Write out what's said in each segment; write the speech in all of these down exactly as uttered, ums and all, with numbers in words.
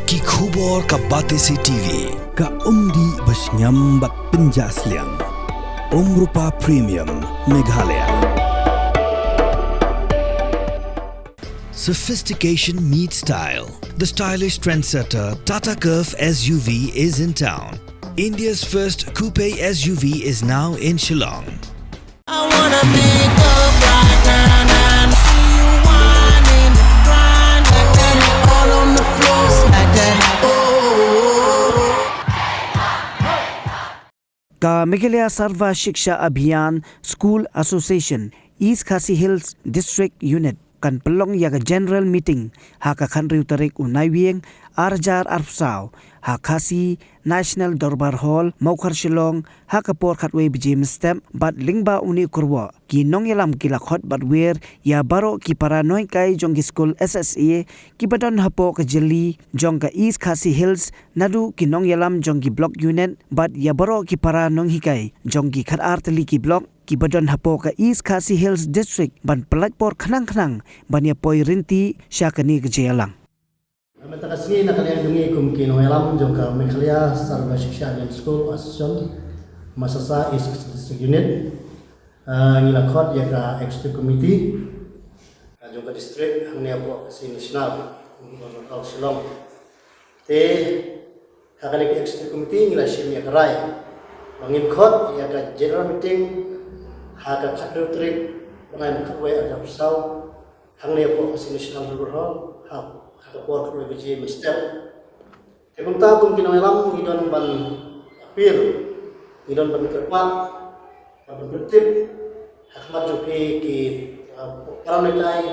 Ki khubor ka Batesi T V. Ka umdih ba shngiam bad pynjah sliang. Umrupa Premium Meghalaya. Sophistication meets style. The stylish trendsetter Tata Curvv S U V is in town. India's first coupe S U V is now in Shillong. I wanna pick up right now and see you whining, grinding, all on the floor, smack that. Oh. Ka Meghalaya Sarva Shiksha Abhiyan School Association East Khasi Hills District Unit kan pynlong ïa ka general meeting ha ka khathynriew tarik u Naiwieng ar hajar arphew saw ha Khasi National Dorbar Hall, Mawkhar, Shillong, ha ka por khatwei baje mynstep. Bad lyngba une u kyrwoh, ki nongïalam ki la khot bad wer ïa baroh ki para nonghikai jong ki skul S S A kiba don hapoh ka jylliew jong ka East Khasi Hills, naduh ki nongïalam jong ki block unit bad ïa baroh ki para nonghikai jong ki khatar tylli ki block kiba don hapoh ka East Khasi Hills District, ban pyllait por khnang khnang ban ïa poi rynti sha kane ka jingïalang. Mynta ka sngi na ka liang jong ngi kum ki nongïalam jong ka Meghalaya Sarva Shiksha Abhiyan School Association, Masasa East Khasi District Unit, ah, ngi la khot ïa ka executive committee, ah, jong ka district hangne hapoh ka Khasi National Dorbar Hall Shillong. Te ha kane ka executive committee ngi la shim ïa ka rai ba ngin khot ïa ka general meeting ha ka khathynriew tarik bnai khatwei arhajar arphew saw hangne hapoh ka Khasi National Dorbar Hall ha, ha ka por khatwei baje mynstep. Te kumta kum ki nongïalam ngi don ban appeal, ngi don ban kyrpad, ban pyntip ha khmat jong phi ki, uh, para nonghikai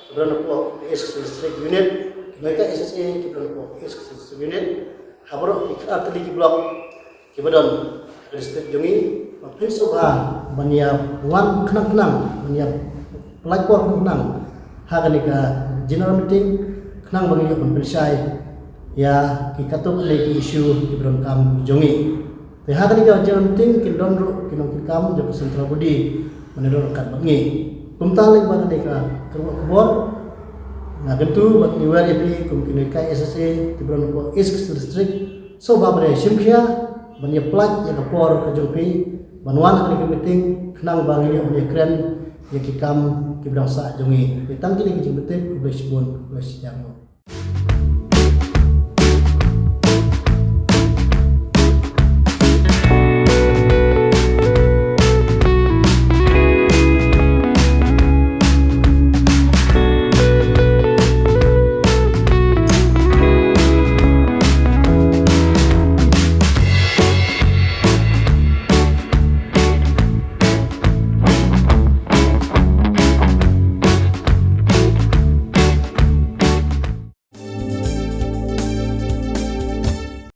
kiba don hapoh East Khasi District Unit, ki nonghikai S S A kiba don hapoh East Khasi District Unit, ha baroh ki khatar tylli ki block kiba don ha ka district jong ngi, ba phin sngewbha ban ïa wan khnang khnang, ban ïa pyllait por khnang khnang ha kane ka general meeting, khnang ba ngin ïoh ban pynshai ïa ki katto katne ki issue kiba donkam jong ngi. Te ha kane ka general meeting kin don ruh ki nongkitkam jong ka central body ban ïadon ryngkat bad ngi. Kumta lyngba kane ka kyrwoh khubor, nga kyntu bad ngi wer ïa phi kum ki nonghikai S S A kiba don hapoh East Khasi District, sngewbha ban ïa shim khia ban ïa pyllait ïa ka por ka jong phi ban wan ha kane ka meeting, khnang ba ngin ïoh ban ïa kren ïa ki kam kiba dang sah jong ngi. Te tang kine ki jingpyntip, khublei shibun, khublei shibun.